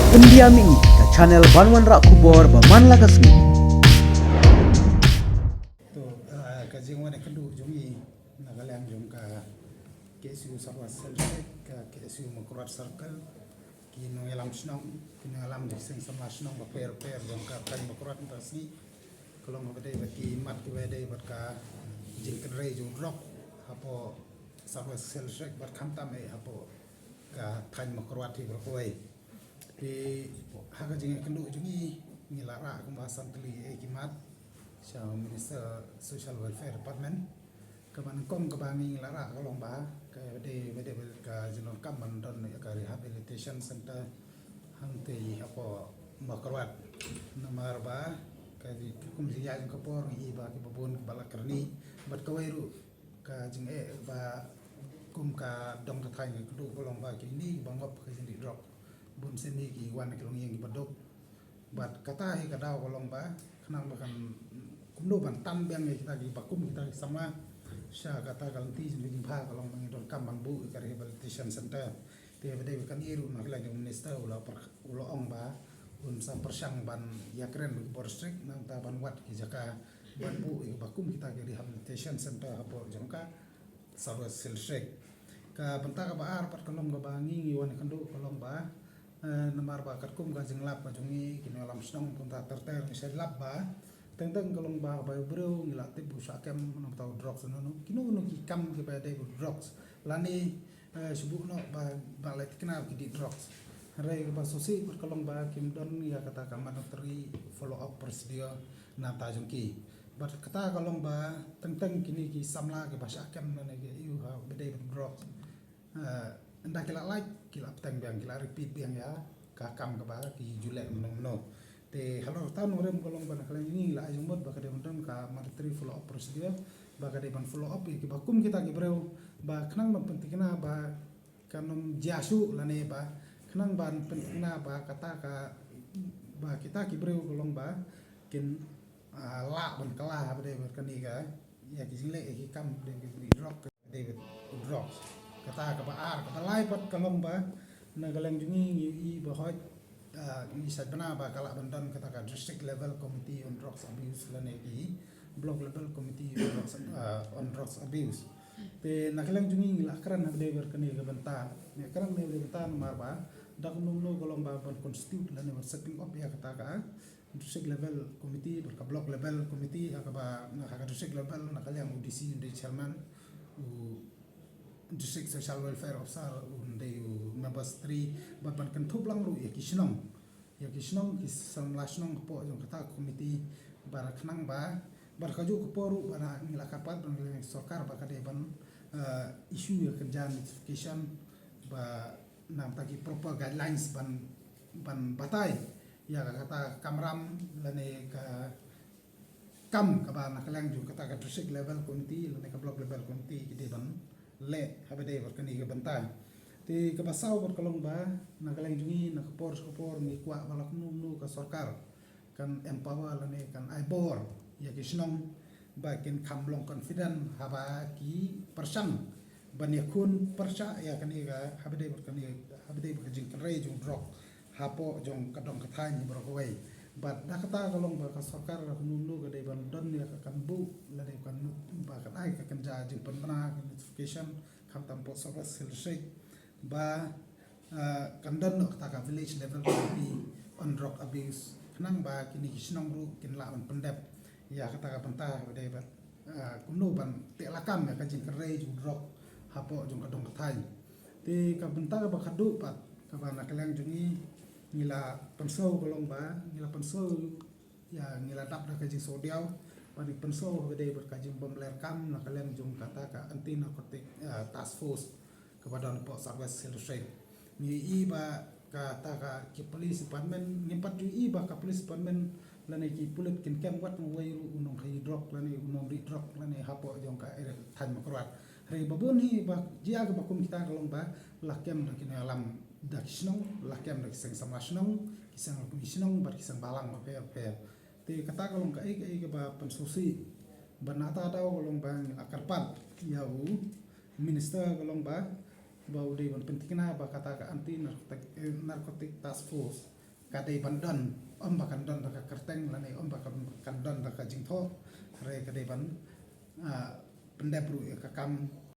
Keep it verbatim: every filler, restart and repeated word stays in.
India Mih, ka channel ban wanrah khubor ba man la ka sngi. To, ah, ka jingwan ïakynduh jong ngi na ka liang jong ka K S U South West Shelter, ka K S U Mawkyrwat Circle, ki nongïalam shnong, ki nongïalam jong ki seng samla shnong bapher bapher jong ka thaiñ Mawkyrwat mynta ka sngi. Ka long kaba dei bad ki mat kiba dei bad ka jingkynrei jong u drok hapoh South West Shelter bad khamtam eh hapoh ka thaiñ Mawkyrwat hi baroh kawei. Te ha ka jingïakynduh jong ngi, ngi la rah kumba san tylli eh ki mat sha Minister Social Welfare Department. Kaba nyngkong kaba ngi la rah ka long ba ka dei, ba dei ka jingdonkam ban don ïa ka rehabilitation center hangtei hapoh Mawkyrwat. Namar ba ka kum jingïaid jong ka por ngi i ba kiba bun kiba la kyrni bad kawei ruh ka jingeh ba kum ka dong ka thaiñ ka kduh ka long ba kine kiba ngop ka jingdih drok bun sien hi ki wan ki longïing kiba duk. Bad kata hi ka daw ka long ba khnang ba kan kumno ban tan biang ïa kita kiba kum kita ki samla sha kata ka lynti jong ka jingbha ka long ba ngi donkam ban buh ïa ka rehabilitation center. Te ba dei ba kane ruh na ka liang jong u minister u la pyrkhat, u la ong ba un sa pyrshang ban ïakren bad ki bor district nangta ban wad ki jaka ban buh ïa kiba kum kita ki rehabilitation center hapoh jong ka South West Shelter. Ka bynta kaba ar pat ka long kaba ngi ngi wan ïakynduh ka long ba, eh, namar ba katkum ka jinglap ka jong ngi ki nongïalam shnong kumta ter ter ngi shait lap ba teng teng ka long ba ba u briew ngi la tip ba u shah kem namar u drugs, no no, kino kino ki kam kiba dei bad u drugs lane, eh, shu buh noh ba, ba la thikna ki dih drugs. Hynrei kaba sngewsih pat ka long ba kim don ïa kata ka mandatory follow up procedure na bynta jong ki. Bad kata ka long ba teng teng kine ki samla kiba shah kem lane ki ïoh ha ba dei bad u drugs, eh, ynda ki la lait ki la bteng biang, ki la repeat biang ïa ka kam kaba ki ju leh mynno mynno. Te halor kata nongrim ka long ba na ka liang jong ngi la ai jingmut ba ka dei ban don ka mandatory follow up procedure, ba ka dei ban follow up ïa kiba kum kita ki briew ba khnang ban pynthikna ba kan ym jia shuh lane ba khnang ban pynthikna ba kata ka, ba kita ki briew ka long ba kin, ah, lah ban kylla ha ba dei bad kane ka ïa ki jingleh ïa ki kam ba dei bad ki drok. David Drugs. Kata kaba ar, kaba lai pat ka long ba na ka liang jong ngi ngi i ba hoi, ah, ngi shait bna ba ka lah ban don kata ka district level committee on drugs abuse lane ki block level committee on drugs, ah, on drugs abuse. Te na ka liang jong ngi ngi la kren ha ba dei bad kane ka bynta. Ngi kren ha ba dei bad kane ka bynta namar ba da kumno kumno ka long ba ban constitute lane ban setting up ïa kata ka district level committee bad ka block level committee, ha kaba na ka district level na ka liang u D C un dei chairman, u district social welfare officer un dei u member secretary, bad ban kynthup lang ruh ïa ki shnong, ïa ki shnong, ki samla shnong hapoh jong kata ka committee, bad khnang ba, bad kajuh ka por ruh ba na ngi la kyrpad ba na ka liang sorkar ba ka dei ban, eh, issue ïa ka notification ba na bynta ki proper guidelines ban, ban batai ïa ka kata ka kamram lane ka kam kaba na ka liang jong kata ka district level committee lane ka block level committee ki dei ban leh ha ba dei bad kane ka bynta. Te kaba saw bad ka long ba na ka liang jong ngi na ka por sha ka por ngi kwah ba la kumno kumno ka sorkar kan empower lane kan ai bor ïa ki shnong ba kin kham long confident haba ki pyrshang ban ïakhun pyrshah ïa kane ka ha ba dei bad kane, ha ba dei bad ka jingkynrei jong drok hapoh jong ka dong ka thaiñ baroh kawei. Bad da kata ka long ba ka sorkar la kumno kumno ka dei ban don ïa ka kan buh lane kan ba kan ai ka kynja jingpynbna ka notification khamtam hapoh South West Hill District ba, ah, kan don noh kata ka village level committee on drug abuse khnang ba kine ki shnong ruh kin lah ban pyndep ïa kata ka bynta ba dei ba, ah, kumno ban teh lakam ïa ka jingkynrei jong drok hapoh jong ka dong ka thaiñ. Te ka bynta kaba khatduh pat kaba na ka liang jong ngi ngi la pynsngew ka long ba ngi la pynsngew ïa ngi la dap da ka jingsngewdiaw ba ngi pynsngew ba dei bad ka jingbym leh kam na ka liang jong kata ka anti narcotic, ah, task force kaba don hapoh South West Hill District. Ngi i ba kata ka ki police department, ngi pat ju i ba ka police department lane ki pulit kin kem wat ngi wei ruh u nongkhaïi drok lane u nongdih drok lane hapoh jong ka area thaiñ Mawkyrwat. Hynrei ba bun hi ba jia kaba kum kita ka long ba la kem da ki nongïalam da ki shnong, la kem da ki seng samla shnong, ki seng lukmi shnong bad ki seng balang bapher bapher. Te kata ka long kaei kaei kaba pynsngewsih. Ba na kata ka daw ka long ba ngi la kyrpad ïa u minister ka long ba, ba u dei ban pynthikna ba kata ka anti narcotic, eh, narcotic task force ka dei ban don, ym ba kan don da ka kyrteng lane ym ba kan, kan don da ka jingthoh, hynrei ka dei ban, ah, pyndep ruh ïa ka kam